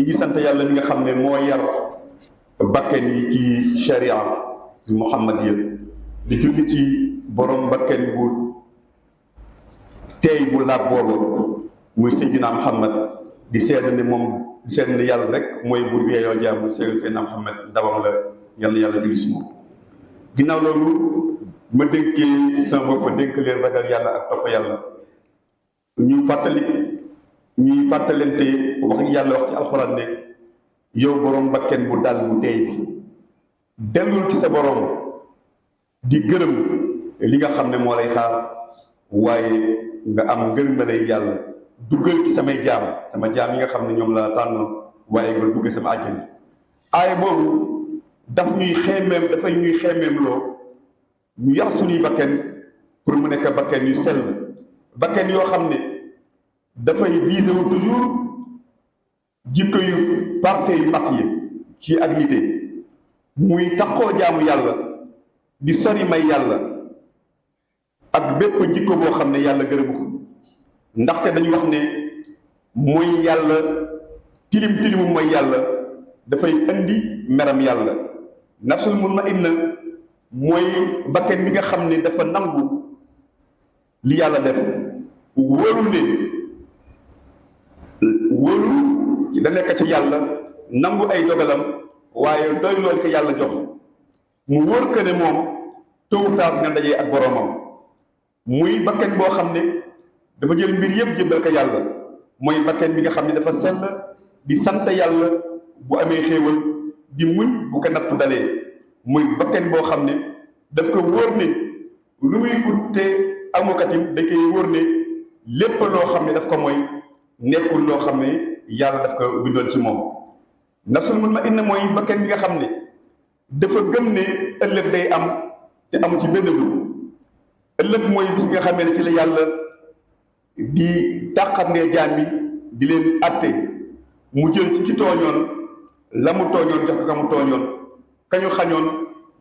ñi ngi sant yàlla mi nga xam ne moo yar bakken yi ci sharia bi muhammadiya di julli ci borom bakken bu teey bu laab boobu muy Seydina Muhammad di seede ne moom di seede ne yàlla rek mooy buur bi yoo jaamu Seydina Muhammad ndawam la yàlla yàlla julli si moom. ginnaaw loolu ma dénkee sama bopp dénk leen ragal yàlla ak topp yàlla ñuy fàttalente wax yàlla wax ci alxuraan ne yow borom bakken bu dal bu teey bi dellul ci sa borom di gërëm li nga xam ne moo lay xaar waaye nga am ngërmande yàlla duggal ci sama jaam yi nga xam ne ñoom la tànnoon waaye nga dugg sama àjjana. aaya boobu dafay ñuy xeemeem loo ñu yar suñuy bakken pour mu nekk bakken yu sell bakken yoo xam ne dafay viser wu toujours jikko yu parfait yu mat yi ci ak nite muy taxoo jaamu yàlla di sori may yàlla ak bépp jikko boo xam ne yàlla gërëmu ko ndaxte dañu wax ne mooy yàlla tilimu mooy yàlla dafay indi meram yàlla. nafsul mutmainna mooy bakken bi nga xam ne dafa nangu li yàlla def wóolu da nekk ci yàlla nangu ay dogalam waaye doy lool ko yàlla jox mu wóor que ne moom tôt ou tard nga dajee ak boroomam muy bakken boo xam ne dafa jël mbir yëpp jëbbal ko yàlla mooy bakken bi nga xam ne dafa sell di sant yàlla bu amee xéewal di muñ bu ko nattu dalee muy bakken boo xam ne daf ko wóor ne lu muy ut te amukatim da koy wóor ne lépp loo xam ne daf ko mooy nekkul loo xam ne yàlla daf ko bindoon ci moom. nafsul mutmainna mooy bakken bi nga xam ne dafa gëm ne ëllëg day am te amu ci benn dugg ëllëg mooy bis bi nga xamee ne ci la yàlla di tàqat ngee jaam bi di leen atte mu jël ci ki tooñoon la mu tooñoon jox ko ka mu tooñoon kañu xañoon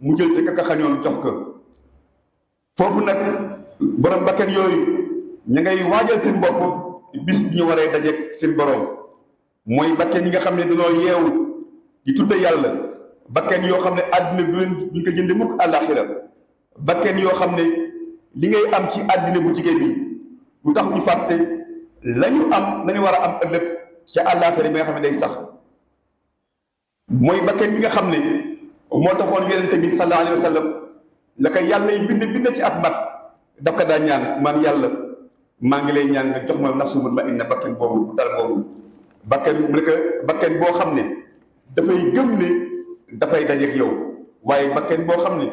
mu jël ci kaka xañoon jox ko foofu nag borom bakken yooyu ñu ngay waajal seen bopp bis bi ñu waree dajeeg seen borom mooy bakken yi nga xam ne dañoo yeewu di tudde yàlla bakken yoo xam ne àddina du leen duñ ko jënde mukk àllaaxira bakken yoo xam ne li ngay am ci àddina bu jigéen bi lu tax ñu fàtte lañu am lañu war a am ëllëg ca àllaaxira bi nga xam ne day sax mooy bakken bi nga xam ne moo taxoon yonente bi sallallahu alayhi wa sallam la ko yàlla yi bind ci ak mat daf ko daa ñaan man yàlla maa ngi lay ñaan nga jox ma nafsul mutmainna bakken boobu bu dal boobu bakken mu ne ko bakken boo xam ne dafay gëm ne dafay dajeeg yow waaye bakken boo xam ne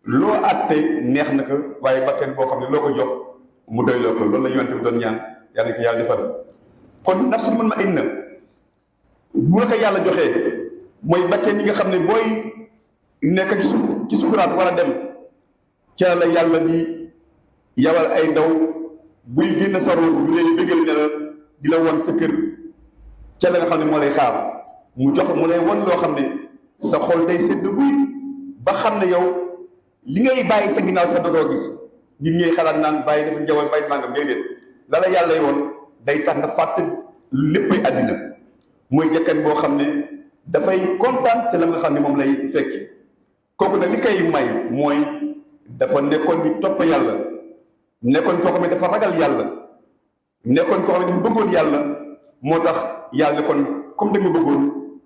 loo àtte neex na ko waaye bakken boo xam ne loo ko jox mu doyloo ko loolu la yonente bi doon ñaan yàlla ko yàlla defal kon nafsul mutmainna bu la ko yàlla joxee mooy bakken yi nga xam ne booy nekk ci sukuraat war a dem ca la yàlla di yawal ay ndaw buy génn sa roon bu leen bëggal ne la di la won sa kër ca la nga xam ne moo lay xaar mu lay won loo xam ne sa xol day sedd buy ba xam ne yow li ngay bàyyi sa ginnaaw sax dootoo gis nit ñi xalaat naan bàyyi dafa njawal bàyyi màngam déedéet la la yàlla woon day tax nga fàtte léppay àddina mooy jëkkan boo xam ne dafay kontaan te la nga xam ne moom lay fekk kooku nag li koy may mooy dafa nekkoon di topp yàlla nekkoon koo xam ne dafa ragal yàlla nekkoon koo xam ne dafa bëggoon yàlla moo tax yàlla kon comme da nga bëggoon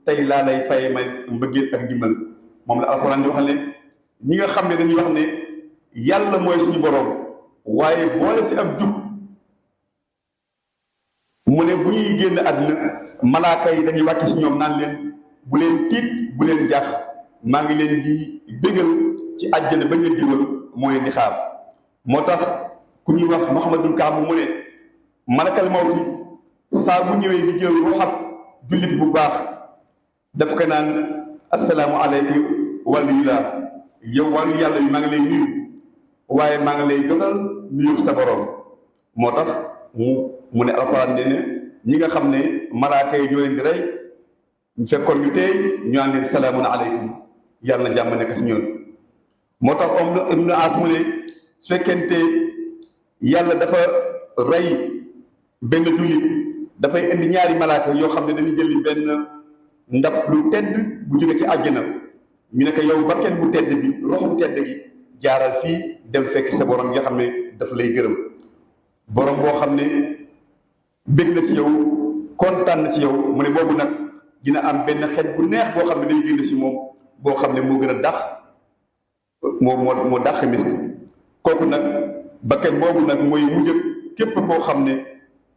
tey laa lay fay may mbëggeel ak ndimbal moom la alxuraan di wax ne ñi nga xam ne dañuy wax ne yàlla mooy suñu boroom waaye boole si ab jub mu ne bu ñuy génn àdduna malaaka yi dañuy wàcc si ñoom naan leen bu leen tiit bu leen jaax maa ngi leen di bégal ci àjjana ba ngeen diwal moo leen di xaar moo tax ku ñuy wax Muhammadul Kaam mu ne malakal mawti saa bu ñëwee di jël ruuxab jullit bu baax daf ko naan assalaamu aleykum wàllu laa yow wàllu yàlla bi maa ngi lay nuyu waaye maa ngi lay dogal nuyu sa borom moo tax mu ne alxuraan ne ñi nga xam ne malaaka yi ñoo leen di rey ñu fekkoon ñu tey ñu naan leen salaamun aleykum yàlla na jàmm nekk si ñoom moo tax Ibnu As mu ne su fekkente yàlla dafa rey benn jullit dafay indi ñaari malaaka yoo xam ne dañuy jëli benn ndab lu tedd bu jóge ci àjjana ñu ne ko yow bakken bu tedd bi rox bu tedd gi jaaral fii dem fekk sa borom nga xam ne dafa lay gërëm borom boo xam ne bég na si yow kontaan na si yow mu ne boobu nag dina am benn xeet bu neex boo xam ne day génn si moom boo xam ne moo gën a dax moo dàq misk kooku nag bakken boobu nag mooy mujj képp koo xam ne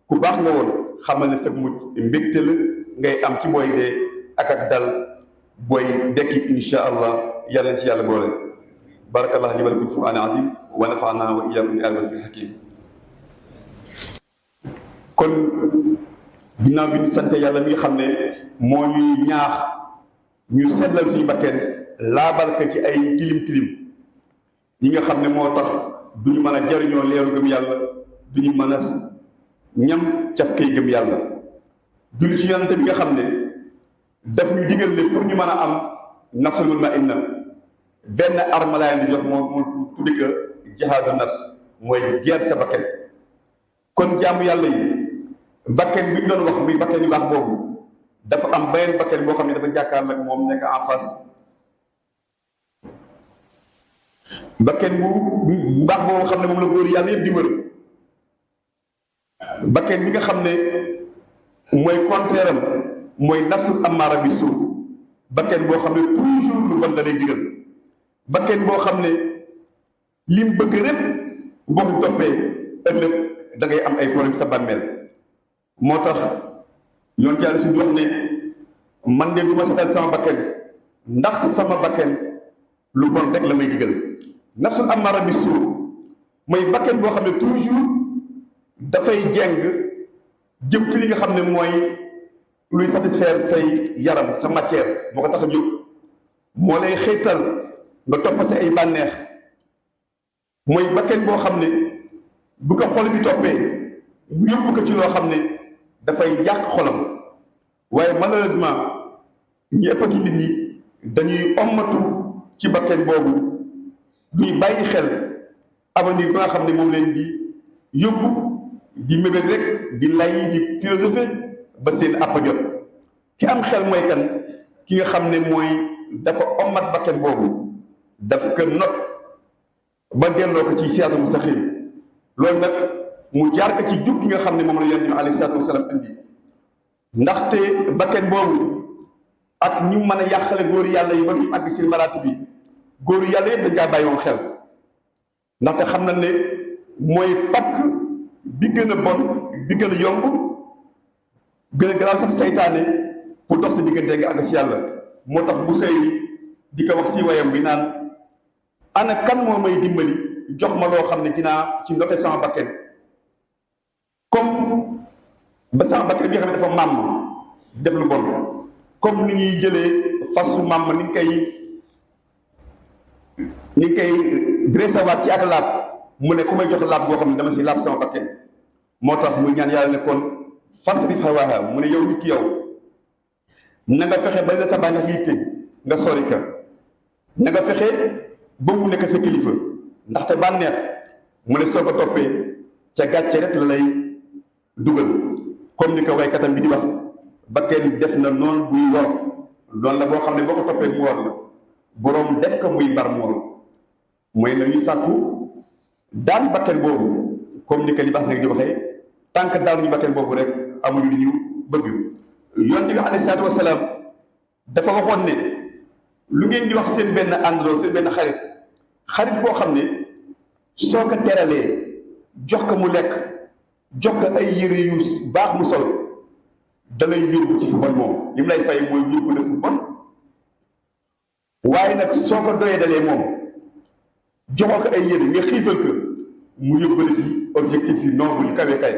ku baax nga woon xamal ne sa mujj mbégte la ngay am ci booy dee ak dal booy dekki insha allah yàlla na si yàlla boole barakallah li wa lakum fi qur'an azim wa nafa'ana wa iyyakum bi ayatil hakim kon ginnaaw bi ñu sant yàlla mi nga xam ne moo ñuy ñaax ñu sellal suñu bakken laabal ko ci ay tilim tilim ñi nga xam ne moo tax du ñu mën a jariñoo leeru gëm yàlla du ñu mën a ñam caf kay gëm yàlla julli ci yonante bi nga xam ne daf ñu digal ne pour ñu mën a am nafsul mutmainna benn arme laa leen di jox moo tuddi ko jihaadu nafs mooy guerre sa bakken kon jaamu yàlla yi bakken bi ñu doon wax muy bakken yu baax boobu dafa am beneen bakken boo xam ne dafa jàkkaarloo ak moom nekk en face bakken bu baax boobu xam ne moom la góor yàlla yëpp di wër bakken bi nga xam ne mooy contraire am mooy nafsul ammaara bi suu bakken boo xam ne toujours lu bon la lay digal bakken boo xam ne lim bëgg rek boo ko toppee ëllëg da ngay am ay problème sa bàmmeel moo tax yoon yàlla suñu wax ne man de du ma setal sama bakken ndax sama bakken lu bon rek la may digal nafsul ammaara bi suu mooy bakken boo xam ne toujours dafay jeng jëm ci li nga xam ne mooy luy satisfaire say yaram sa matière boo ko tax a jóg moo lay xëytal nga topp sa ay bànneex mooy bakken boo xam ne bu ko xol bi toppee mu yóbbu ko ci loo xam ne dafay yàq xolam waaye malheureusement ñi ëpp ci nit ñi dañuy ommatu ci bakken boobu duy bàyyi xel avenir ba nga xam ne moom leen di yóbbu di mébét rek di lay di philosophie ba seen àpp jot ki am xel mooy kan ki nga xam ne mooy dafa ommat bakken boobu dafa ko not ba delloo ko ci siraatu mustaqim loolu nag mu jaar ko ci jub ki nga xam ne moom la yonent bi alayhi salaatu wasalaam indi ndaxte bakken boobu ak ñu mën a yàqale góor yàlla yi ba ñu àgg seen maraati bi góor yàlla yëpp dañ kaa bàyyi woon xel ndaxte xam na ne mooy pakk bi gën a bon bi gën a yomb gën a garaaw sax saytaane pour dox sa diggante nga àgg si yàlla moo tax bu sëy di ko wax si wayam bi naan ana kan moo may dimbali jox ma loo xam ne dinaa ci ndote sama bakken comme ba sama bakken bi nga xam ne dafa màmm def lu bon comme ni ñuy jëlee fasu màmm ni ngi koy dressewaat ci ak laab mu ne ku may jox laab boo xam ne dama si laab sama bakken moo tax muy ñaan yàlla ne kon fasrif hawaaha mu ne yow nit ki yow na nga fexe ba la sa bànneex yitte nga sori ka na nga fexe ba mu nekk sa kilifa ndaxte bànneex mu ne soo ko toppee ca gàcce rek la lay dugal comme ni ko waykatam bi di wax bakken def na noonu buy wor loolu la boo xam ne boo ko toppee mu wor la boroom def ko muy mbar moom mooy la ñuy sàkku daan bakken boobu comme ni ko li baax nag di waxee tànk daal ñu bakken boobu rek amuñu li ñu bëgg yonent bi alayhi salaatu wasalaam dafa waxoon ne lu ngeen di wax seen benn àndandoo seen benn xarit boo xam ne soo ko teralee jox ko mu lekk jox ko ay yére yu baax mu sol da lay yóbbu ci fu bon moom li mu lay fay mooy yóbbu la fu bon waaye nag soo ko doyee dalee moom joxoo ko ay yére nga xiifal ko mu yóbbale ci objectif yi noble yu kawee kay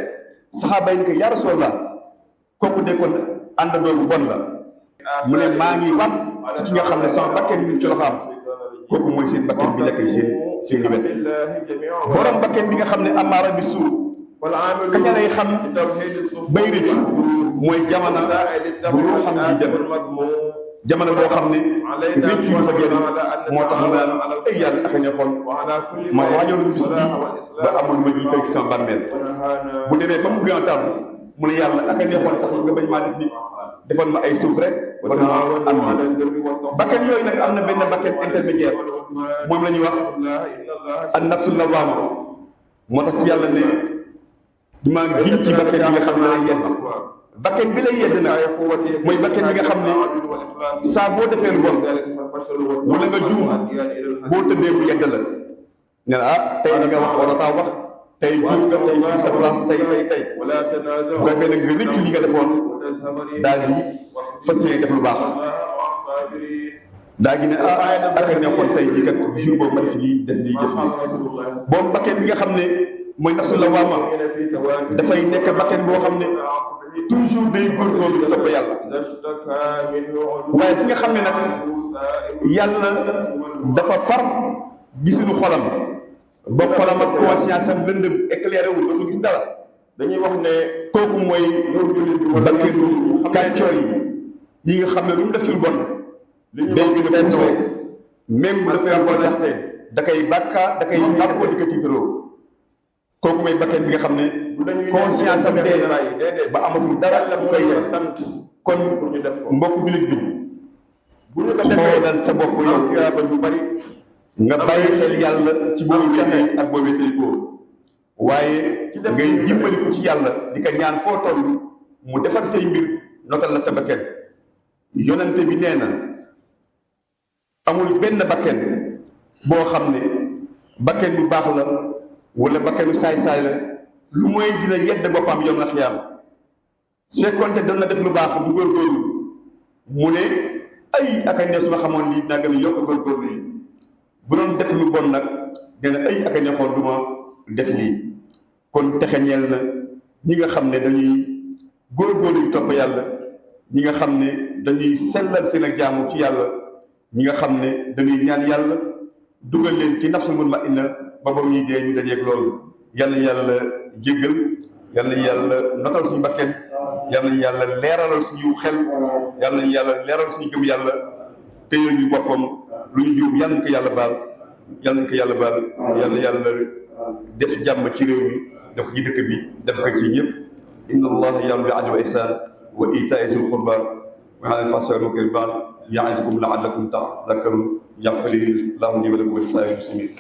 saxaaba yi ni ko yaa Rasulallah kooku de kon àndandoo bu bon la mu ne maa ngi wat ci ki nga xam ne sama bakken mi ngi ci loxaam kooku mooy seen bakken bi nekk seen wet borom bakken bi nga xam ne amaara bi suuf kaña lay xam bay rëcc mooy jamono bu ruuxam di dem jamono boo xam ne rëcc yu fa génn moo tax naan ay yàlla ak a neexoon ma waajoon bis bi ba amul ma ji koy sama bàmmeel bu demee ba mu gën a tàmm mu ne yàlla aka neexoon sax nga bañ maa def nit defal ma ay suuf rek ba ma am ni bakken yooyu nag am na benn bakken intermédiaire moom la ñuy wax an nafsul lawaama moo tax ci yàlla ne duma giñ ci bakken bi nga xam ne lay yedd bakken bi lay yedd nag mooy bakken bi nga xam ne saa boo defee lu bon wala nga juum boo tëddee mu yedd la ne la tey di nga wax wala taa wax tey juum nga tey fii sa place tey bu ko defee nag nga rëccu li nga defoon daal di fas yéene def lu baax daa gi ne aka neexoon tey jii kat jour boobu ma def lii def lii boobu bakken bi nga xam ne mooy nafsu lawaama dafay nekk bakken boo xam ne toujours day góorgóorlu di topp yàlla waaye ki nga xam ne nag yàlla dafa far gisuñu xolam ba xolam ak conscience am lëndëm éclairé wu dootu gis dara dañuy wax ne kooku mooy bakkenu kàccoor yi nga xam ne lu mu def ci lu bon day gën a poussé même bu defee bon sax da koy bàkkaar da koy àppoo di ko tiitaroo kooku mooy bakken bi nga xam ne conscience am dee ba amatul dara la mu koy def sant kon mbokk jullit bi bu ñu ko defee sa bopp yow tuyaaba yu bari nga bàyyi xel yàlla ci boobu wéetee ak boobu wéetee ko waaye ngay dimbaliku ci yàlla di ko ñaan foo toll mu defar say mbir notal la sa bakken yonente bi nee na amul benn bakken boo xam ne bakken bu baax la wala bakkenu saay-saay la lu mooy dina yedd boppam yom na xiyaam su fekkoonte doon na def lu baax du góorgóorlu mu ne ay aka ne su ma xamoon lii dinaa gën a yokk góorgóorlu yi bu doon def lu bon nag dina ay aka neexoon du ma def lii kon texeñeel na ñi nga xam ne dañuy góorgóorlu topp yàlla ñi nga xam ne dañuy sellal seen ak jaamu ci yàlla ñi nga xam ne dañuy ñaan yàlla dugal leen ci nafsul mutmainna ba boobu ñuy dee ñu dajeeg loolu yàlla yàlla jéggal yàlla yàlla notal suñu bakken yàlla yàlla leeralal suñu xel yàlla yàlla leeral suñu gëm yàlla téyal ñu boppam lu ñu juum yàlla nañ ko yàlla baal yàlla nañ ko yàlla baal yàlla yàlla def jàmm ci réew mi def ko ci dëkk bi def ko ci ñëpp inna allaha ya'muru bil 'adli wal ihsan wa ita'i zil qurba wa 'anil fahsha'i wal munkari wal baghi ya'izukum la'allakum tadhakkarun yaghfir lahu li wa lakum wa lisa'iril muslimin